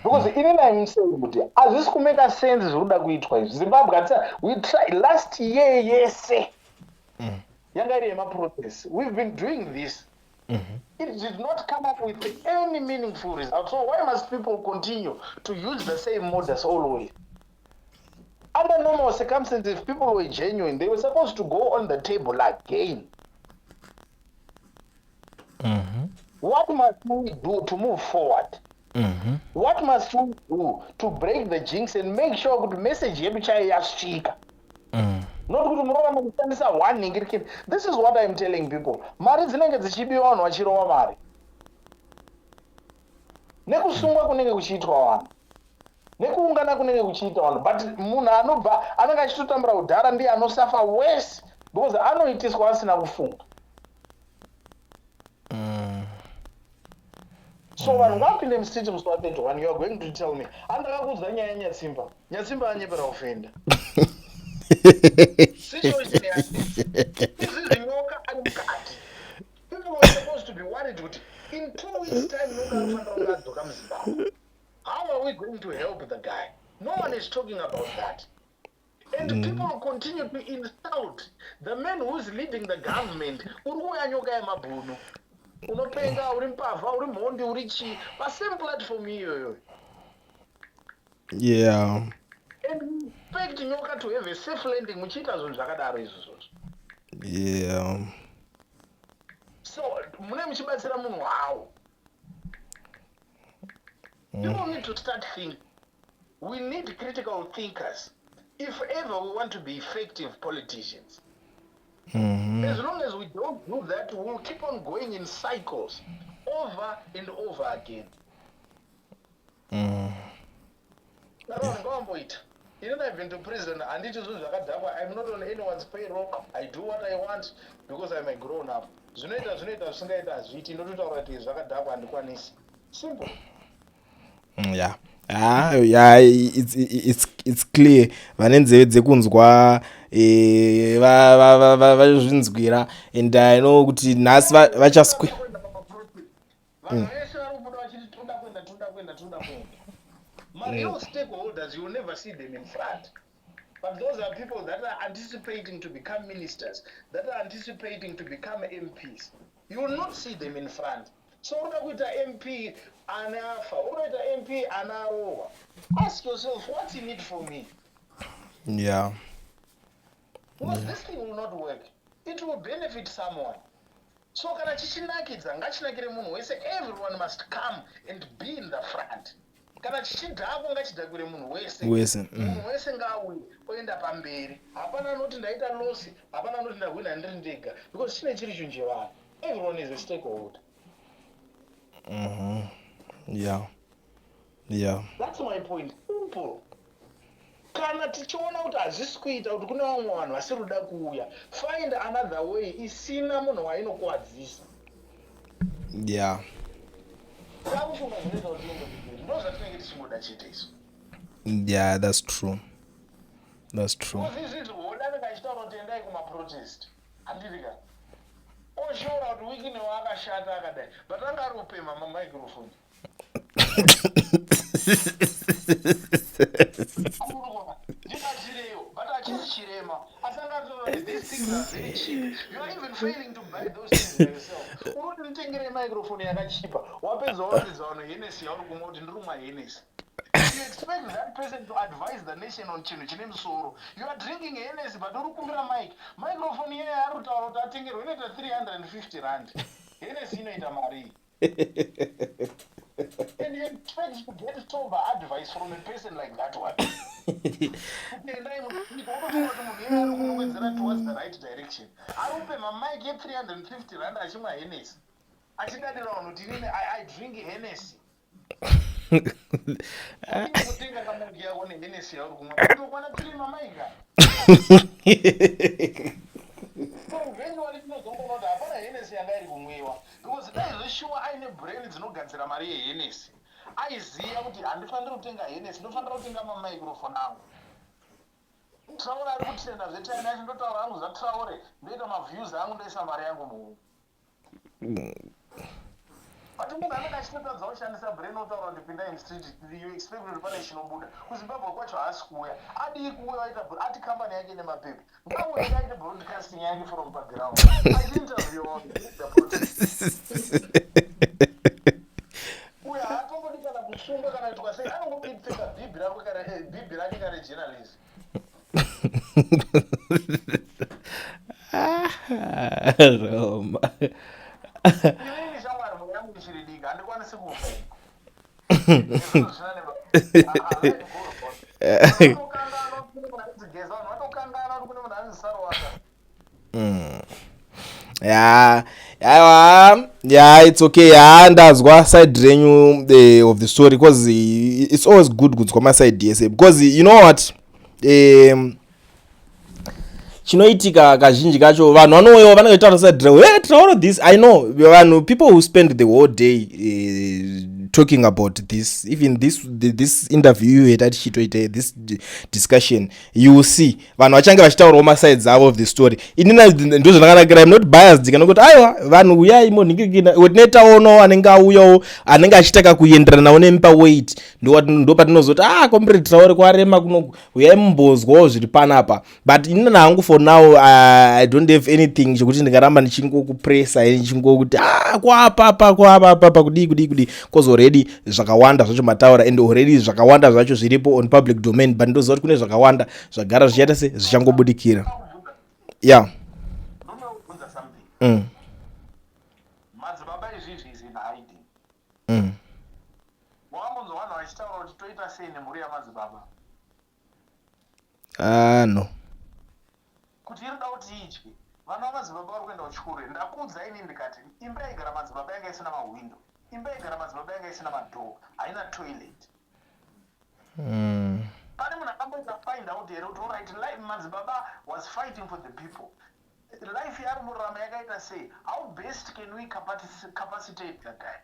Because inini I'm saying kuti hazvisi kumeka sense zviri kuda kuitwa izvi. Zimbabwe hatisa, we try last year yese yanga iri yemaprotest. We've been doing this. It did not come up with any meaningful result, so why must people continue to use the same modus always? Under normal circumstances, if people were genuine, they were supposed to go on the table again. What must we do to move forward? What must we do to break the jinx and make sure kuti message yedu chaiyo yasvika? Not kuti munoramba kushandisa one nhingirikiri. This is what I'm telling people: mari dzinenge dzichibiwa, vanhu vachirova mari, nekusungwa kunenge kuchiitwa vanhu, nekuungana kunenge kuchiita vanhu, but munhu anobva anenge achitotambura kudhara ndiye anosafa worse, because anoitiswa asina kufunga. So vanhu ngavapinde mustreet musi wa31. You are going to tell me, andakakuudza nyaya yaNyatsimba. Nyatsimba anyepera kufenda situation yake izvizvi, Nyoka ari mukati. People were supposed to be worried kuti in 2 weeks' time Nyoka anofanira kunge adzoka muZimbabwe. How are we going to help the guy? No one is talking about that, and people continue to insult the man who's leading the government. Uri kuuya Nyoka yemabhunu, unopenga, uri mbavha, uri mhondi, uri chii, pasame platform iyoyo. And we expect Nyoka to have a safe landing muchiita zvinhu zvakadaro izvozvozvo. So mune muchibatsira munhu hawo. People need to start thinking. We need critical thinkers if ever we want to be effective politicians. As long as we don't do that, we'll keep on going in cycles over and over again. Saka vanhu ngavamboita. Inini I've been to prison, handiti zvinhu zvakadhakwa. I'm not on anyone's payroll. I do what I want because I'm a grown up. Zvinoita zvinoita, zvisingaita hazviiti. Ndototaura kuti zvakadhakwa, handikwanisi. Simple. Yeah, ah, yeah, it's clear. Vane nzeve dzekunzwa, vazvinzwira, and I know kuti nhasi vachaswe Vanhu vese vari kubuda vachiti toda kuenda, toda kuenda, toda kuenda, mareal stakeholders, you will never see them in front. But those are people that are anticipating to become ministers, that are anticipating to become MPs. You will not see them in front. So unoda kuita MP ane afa, unoda kuita MP ane arohwa. Ask yourself, what's in it for me? Because this thing will not work. It will benefit someone. So kana chichinakidza, ngachinakire munhu wese. Everyone must come and be in the front. Kana chichidhakwa, ngachidhakwire munhu wese. Wese. Munhu wese ngaauye oenda pamberi. Hapana anoti ndaita loss, hapana anoti ndahwina ndiri ndega, because chine chiri chinhu chevanhu. Everyone is a stakeholder. That's my point, simple. Kana tichiona kuti hazvisi kuita, kuti kune vamwe vanhu vasiri kuda kuuya, find another way isina munhu wainokuwadzisa. Takufunga zvinoita kuti tiende kumberi, ndo zvatinenge tichingoda chete isu. Yeah, that's true, that's true. Because izvizvi hoda anenge achitaura kuti endai kumaprotest, handiti ka? Oshora kuti Wicknell akashata akadai, but anga ari kupema mamicrophone. Ndibatsireyo, but achisi chirema, asi anga ataura kuti these things are very cheap. You are even failing to buy those things by yourself. Unoti nditengere microphone yakachipa, wapedza waratidza vanhu Hennessy yauri kumwa kuti ndiri kumwa Hennessy. You expect that person to advise the nation on chinhu chine musoro. You are drinking Hennessy, but uri kukumbira mic. Microphone iyeye ari kutaura kuti atengerwe inoita 350 rand. Hennessy inoita mari. And you expect to get sober advice from a person like that one? Kuti endai munyika, unofunga kuti munhu iyeye ari kunowedzera towards the right direction? Ari kupema mic ye350 rand achimwa Hennessy, achidadira vanhu kuti inini I drink Hennessy. Kutenga kamic yako neHennessy yauri kumwa, unokwana 3 mamic. So eventually tinozongoona kuti hapana Hennessy yanga iri kumwiwa, because dai zveshuwa aine brain dzinogadzira mari yeHennessy, aiziva kuti handifaniri kutenga Hennessy, ndofanira kutenga mamicrophone angu. Traore ari kutrenda zvetime yacho, ndotaura hangu zvaTraore, ndoita maviews angu, ndoisa mari yangu muhomwe. But munhu anenge achitotadza kushandisa brain, otaura kuti pindai mustreet. You expect kuti pane chinobuda kuZimbabwe kwacho? Haasi kuuya. Adii kuuya? Waita ati kambani yake nemapepa, ngauye aite broadcasting yake from paground, achiinterview the protest. Uyo haatombodi kana kusungwa kana kuitwa sei, anongopfeka bhibhi rako bhibhi rake kare journalism. Roma. Inini shamwari, mwoyo yangu ichiri diki, handikwanisi kufa. Geza, vanhu vatokangana kuti kune munhu anzi Sarowaka. Ya, aiwa, yeah, it's okay. Ya, ndazwa side renyu of the story, because it's always good kunzwa maside ese, because you know what, chinoitika kazhinji kacho, vanhu vanouyawo vanenge vachitaura side ravo. Hey, tiraura this, I know vanhu, people who spend the whole day talking about this. Even this interview yeta tichitoita, this discussion, you will see vanhu vachange vachitaurawo masides avo of the story. Inina ndo zvandakanakira, I'm not biased kana kuti aiwa, vanhu uyai monhingirikina. Tinetaonawo anenge auyawo, anenge achitaka kuenderanawo nemi paweight. Ndo patinozoti, "Ah, comrade Traore, kwarema kuno, uyai mumbozwawo zviri panapa." But inina hangu, for now, I don't have anything chekuti ndingaramba ndichingokupresa, ndichingokuti, "Ah, kwapapa, kwapapa, kudii, kudii, kudii," because already zvakawanda zvacho mataura, and already zvakawanda zvacho zviripo on public domain. But ndoziva kuti kune zvakawanda zvagara zvichaita se zvichangobudikira, yeah. Ndinokubvunza something. Madzibaba izvizvi is in hiding. Wakambonzwa vanhu vachitaura kuti toita sei nemhuri yamadzibaba? Ah, no. Kuti iri da kuti idye vana vamadzibaba vari kuenda kuchikoro. Ndakuudza ini ndikati imba yaigara madzibaba yanga isina mahwindo, imba yaigara madzibaba yanga isina madhoo, haina toilet. Pane munhu akamboita find out here kuti, alright, life madzibaba was fighting for the people, life yaari murarama yakaita sei? How best can we capacitate the guy?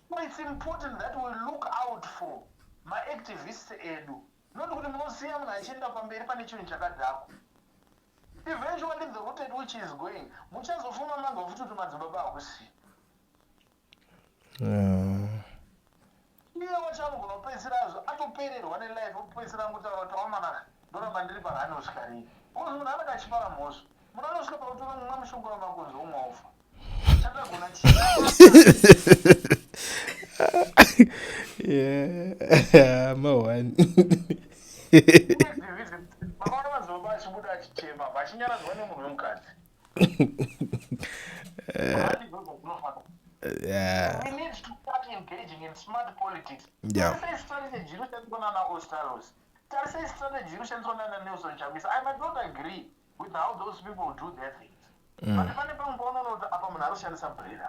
So it's important that we look out for maactivists edu, not kuti munosiya munhu achienda pamberi pane chinhu chakadhakwa. Eventually, the route at which he is going, muchazofuma manzwa futi kuti madzibaba hakusiya. Iye wacho anogona kupedzisira azvo atopererwa nelife, opedzisira angotaura kuti, "Wamanaka, ndoramba ndiri parani kusvika rini?" Because munhu anenge achipara mhosva, munhu anosvika pakutora mumwe mushonga wemakonzo, umwe ofa. Chandagona chii? Yeah, ma-one. Makaona mazuva achibuda achichema, vachinyaradzwa nemunhu wemukadzi. We need to start engaging in smart politics. Tarisai strategy inoshandiswa nana Ostallos, tarisai strategy inoshandiswa nana Nelson Chamisa. I might not agree with how those people do their things, but pane pamwe paunoona kuti apa munhu ari kushandisa brain.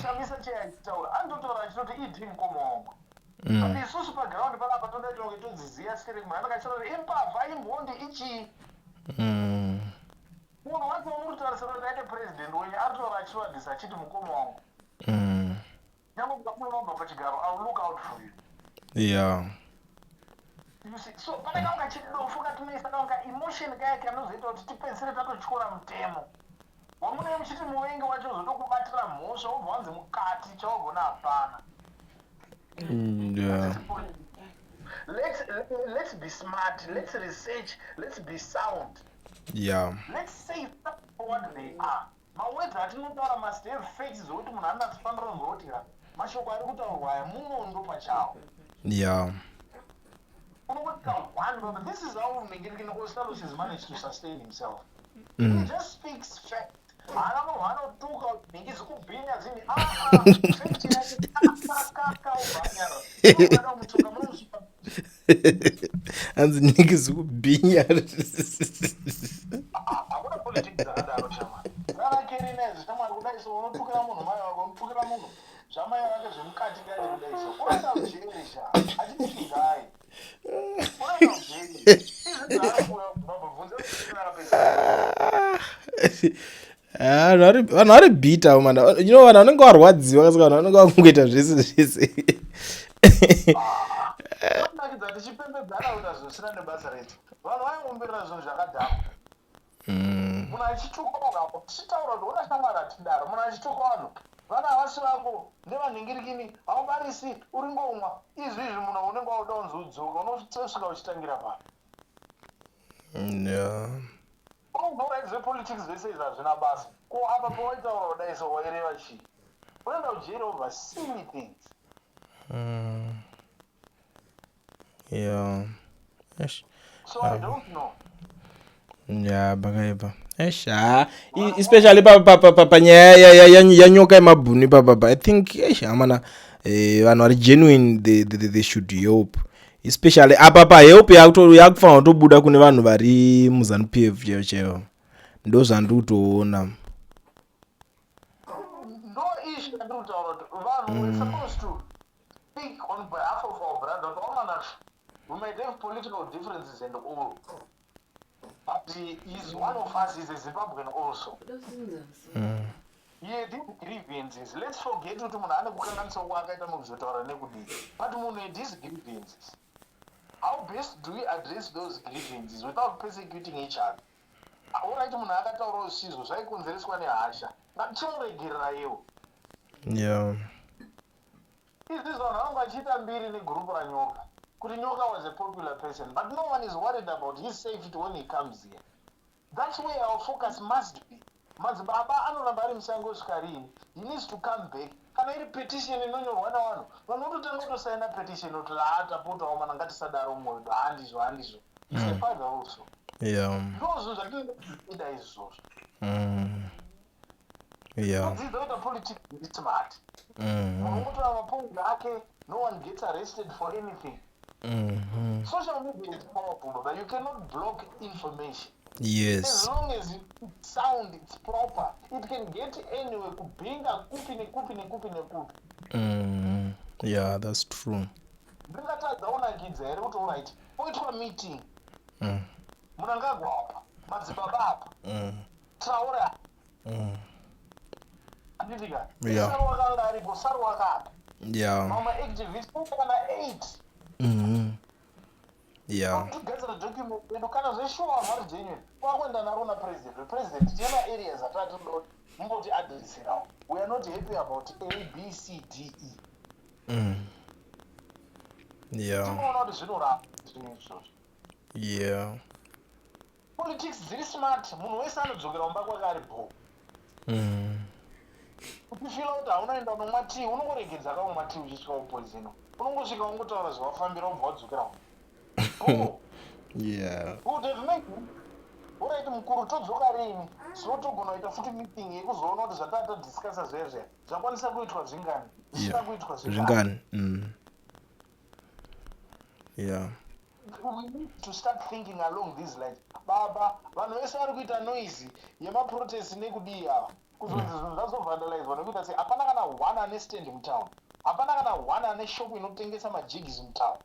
Chamisa cheye achitaura, anototaura achitoti ED mukoma wangu. But isusu paground panapa todaita kunge todziziya sere. Munhu anenge achitaura kuti imbavha, imhondi, ichii. Munhu wacho wamuri kutarisira kuti aite president wenyu aritaura achiwadhisa achiti mukoma wangu. Nyange mukamunobva pachigaro, I will look out for you. You see, so pane kamwe kachidofu katinoisa, kamwe kaemotion kaya kanozoita kuti tipedzisire tatotyora mutemo. Wamunenge muchiti muvengi wacho uzotokubatira mhosva, wobva wanzi mukati chawagona hapana. Let's be smart, let's research, let's be sound. Let's say for what they are. Mawords atinotaura must have facts, zvokuti munhu anatsofanira kunzwa kuti ka mashoko ari kutaurwa aya munondo pachawo. Unongoti ka one, but this is how Mengirikini Ostallos has managed to sustain himself. He just speaks fact. Haana munhu anotuka kuti nhingi zikubhinya zini. Fact yake kakaka, ubhanyara unoda kumutuka, munomusuka. Hanzi nhingi zikubhinya. Hakuna politics dzakadaro, shamwari. Nana izvi, shamwari, kudai so unotukira munhu mai vako, unotukira munhu zvamai vake zvemukati kati, kudai so unoenda ujeri sha. Achitikigai, unoenda ujeri. Izvi zvaari bvunze. Ah, vanhu vari bitter man. Vanhu vanenge varwadziwa, kasika vanhu vanenge vakungoita zvese zvese. Nakidza tichipembedzana kuita zvisina nebasa retu. Vanhu vaingombirira zvinhu zvakadhakwa. Munhu achituka vanhu apo, tichitaura kuti ona shamwari, hatidaro. Munhu achituka vanhu, vana havasi vako, ndevanhingirikini, haubarisi, uri ngomwa, izvi izvi. Munhu unenge wauda kunzi udzoka, unotosvika uchitangira pano. Unogora zvepolitics zvese izvi hazvina basa. Ko apa pawaitaura kudai so waireva chii? Unoenda kujeri over silly things. Yeah. Eish. So I don't know. Ya, pakaipa. Eish, ha, especially panyaya yanyoka yemabhunu ipapapa, I think, eish, amana, vanhu vari genuine, they should help. Especially apa pahelp yakufanira kutobuda kune vanhu vari muZANU PF chaivo chaivo. Ndo zvandiri kutoona. Ndo issue yandiri kutaura kuti vanhu were supposed to speak on behalf of our brother, kuti omana, we might have political differences and all, but he is one of us, he's a Zimbabwean also. He had his grievances. Let's forget kuti munhu ane kukanganisa kwaakaita mukuzotaura nekudii, but munhu had his grievances. How best do we address those grievances without persecuting each other? Alright, munhu akataurawo zvisizvo, zvaikonzereswa nehasha, ngatichimuregereraiwo. Izvi vanhu vanenge vachiita mbiri negurupu raNyoka, kuti Nyoka was a popular person, but no one is worried about his safety when he comes here. That's where our focus must be. Madzibaba anoramba ari musango kusvika riini? He needs to come back. Kana iri petition inonyorwa navanhu, vanhu vototanga kutosaina petition kuti haa, tapotawo mana, ngatisadaro mumwe wedu, handizvo, handizvo. He's a father also. Ndo zvinhu zvatinenge tichida izvozvo. Kudzidza kuita politics is smart. Munhu ungotora mapoints ake, no one gets arrested for anything. Social media is powerful, but you cannot block information. As long as it's sound, it's proper, it can get anywhere, kubhinga kupi nekupi nekupi nekupi. Yeah, that's true. Ndingatadza unakidza here kuti alright, poitwa meeting, Mnangagwa apa, madzibaba apa, Traore apa, handitika? Yeah. Saru wakanga aripo, Saru wakapa mamwe maactivist kana 8. Togadzira document yedu. Kana zveshuwa vanhu vari genuine, kwakuenda naro napresident. President, tine maareas atati toda mumboti adresserawo. We are not happy about A, B, C, D, E. Tinoona kuti zvinorapa zvinhu izvozvo. Politics dziri smart, munhu wese anodzokera kumba kwake ari bho. Uchifeela kuti haunaenda unomwa tii, unongoregedza kaumwa tii uchisvika kupoizinwa. Unongosvika ungotaura zvawafambira, ubva wadzokera. Oh, would have made. Alright mukuru, todzoka rini? So togona kuita futi meeting yekuzoona kuti zvataa tadiscussa zviya zviya zvakwanisa kuitwa zvingani, zvisina kuitwa zvingani. Zvingani. Yeah. We need to start thinking along these lines, baba. Vanhu vese vari kuita noise yemaprotest nekudii ava, kuzonzi zvinhu zvazovandalizwa nekuita sei, hapana kana one ane stand mutown, hapana kana one ane shop inotengesa majigis mutown.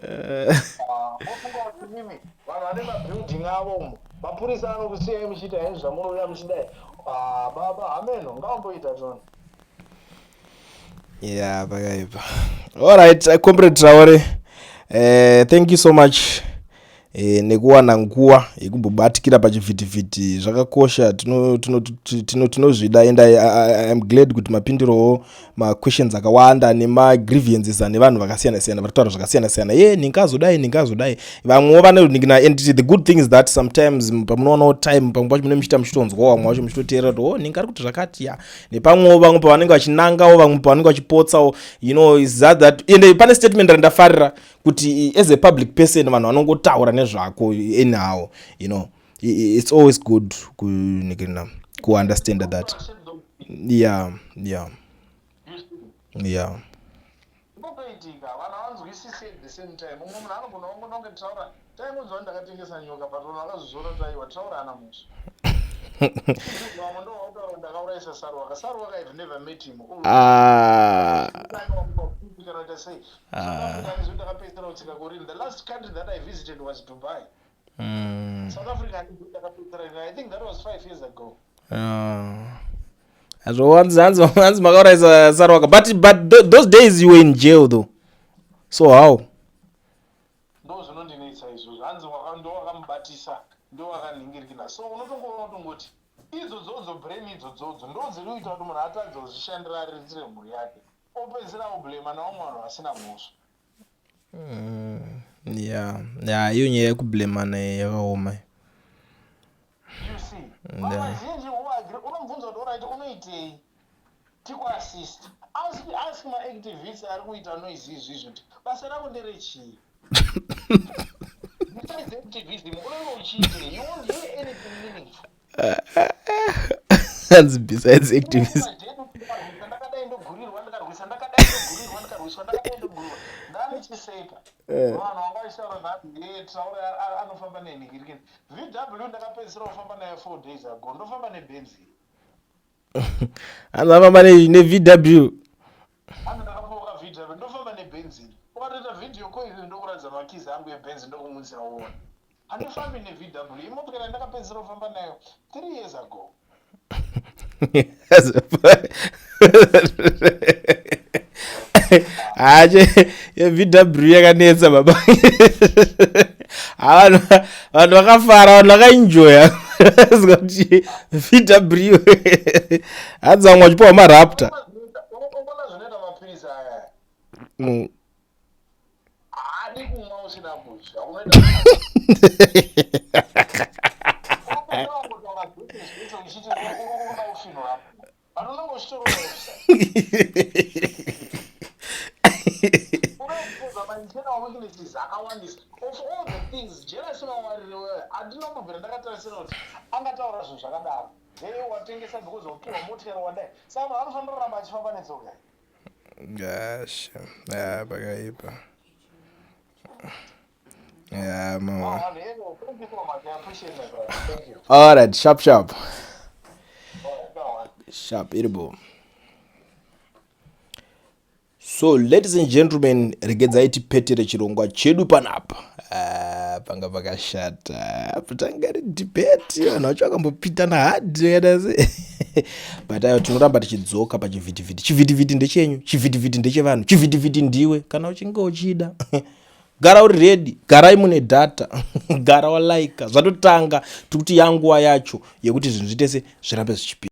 Ah, mofunga kuti mimi vanhu vane mabuilding avo umo, mapurisa anokusiyai muchiita henyu zvamunouya muchidai? Ah, baba, hameno ngavamboita tona. Yeah, pakaipa. Alright, Comrade Traore, thank you so much nekuwana nguva yekumbobatikira pachivhitivhiti. Zvakakosha, tinozvida and I am glad kuti mapindirowo maquestions akawanda nemagrievances ane vanhu vakasiyana siyana vari kutaura zvakasiyana siyana, ye ndingazodai, ndingazodai, vamwewo vanoningina. And the good thing is that sometimes pamunoonawo time, pamwe pacho mune muchiita muchitonzwawo vamwe vacho muchitoteerera kuti, "Oh, ndingari kuti zvakati." Ya, nepamwewo vamwe pavanenge vachinangawo, vamwe pavanenge vachipotsawo, is that that. Ende pane statement randafarira kuti as a public person vanhu vanongotaura nezvako anyhow. It's always good kunikirina kuunderstand that. Yeah. Inotoitika, vanhu havanzwisisi. At the same time, mumwe munhu anogona kungononge taura taingonzwa ndakatengesa nyoka, but vanhu vakazozviona kuti aiwa, taura ana musha. Vamwe ndo vautaura ndakaurayisa Saruwaka. Saruwaka, I've never met him. Ah. Kana kuita sei, South Africa ndizvo ndakapedzisira kutsika kurini. The last country that I visited was Dubai. South Africa handizvo ndakapedzisira. I think that was 5 years ago. Ah. Azvo hanzi makaurayisa Saruwaka, but those days you were in jail though, so how? Ndo zvinondinetsa izvozvo. Hanzi ndo wakamubatisa, ndo wakanhingirikina. So unotongoona kutongoti idzodzodzo brain idzodzodzo ndo dziri kuita kuti munhu atadze kuzvishandira, ariritire mhuri yake, opedzisira oblema navamwe vanhu vasina mhosva. Yeah, iyo nyaya yekublemana yakaoma. You see, vanhu vazhinji uagree, unomubvunza kuti, "Alright, unoitei tikuassist?" Ask maactivists ari kuita noise izvizvi kuti basa rako nderechii? Besides activism, unenge uchiitei? You won't hear anything meaningful. Hanzi besides activism. Ndikarwisa ndakadai ndogurirwa, ndikarwisa ndakadai ndogurirwa, ndikarwiswa ndakadai ndogurirwa. Ndanichiseka. Vanhu vanga vachitaura nhasi, ye Traore anofamba nenhingirikini VW. Ndakapedzisira kufamba naye 4 days ago. Ndofamba neBenzi. Hanzi afamba neVW. Hanzi ndakapoka VW, ndofamba neBenzini. Ukatoita video call izvi, ndokuratidza makizi angu eBenzi, ndokumutsira uona. Handifambi neVW. Imotokari yandakapedzisira kufamba nayo 3 years ago. Hache yeVW yakanetsa baba. Ha, vanhu vakafara, vanhu vakaenjoya kuti VW. Hanzi vamwe vachipiwa maRaptor. Ungona zvinoita mapirisi aya. Haadi kumwa usina kudya. Unoita unotaura zvese uchiti uri kuda kufinura, but unenge uchitorova. Unoexposa mainternal weaknesses akawandisa. Of all the things, Jealousy Mawarire wewe, handina kumbobvira ndakatarisira kuti angataura zvinhu zvakadaro. Hei, watengesa because wapiwa motikari, wadai. Saka munhu anofanira kuramba achifamba netsoka. Gosh, yeah, pakaipa. Yeah, man. Oh, anyway, thank you so much. I appreciate, my brother. Thank you. All right, sharp sharp. All right, go on. Sharp iribo. So ladies and gentlemen, regedzai tipetere chirongwa chedu panapa. Ah, panga pakashata, tanga ri debate, vanhu vacho vakambopitana hard kana se, but ayo tinoramba tichidzoka pachivhitivhiti. Chivhitivhiti ndechenyu, chivhitivhiti ndechevanhu, chivhitivhiti ndiwe. Kana uchinge uchida, gara uri ready, garai mune data, gara walaika. Zvatotanga, tiri kuti yanguva yacho yekuti zvinhu zvitese zvirambe zvichipinda.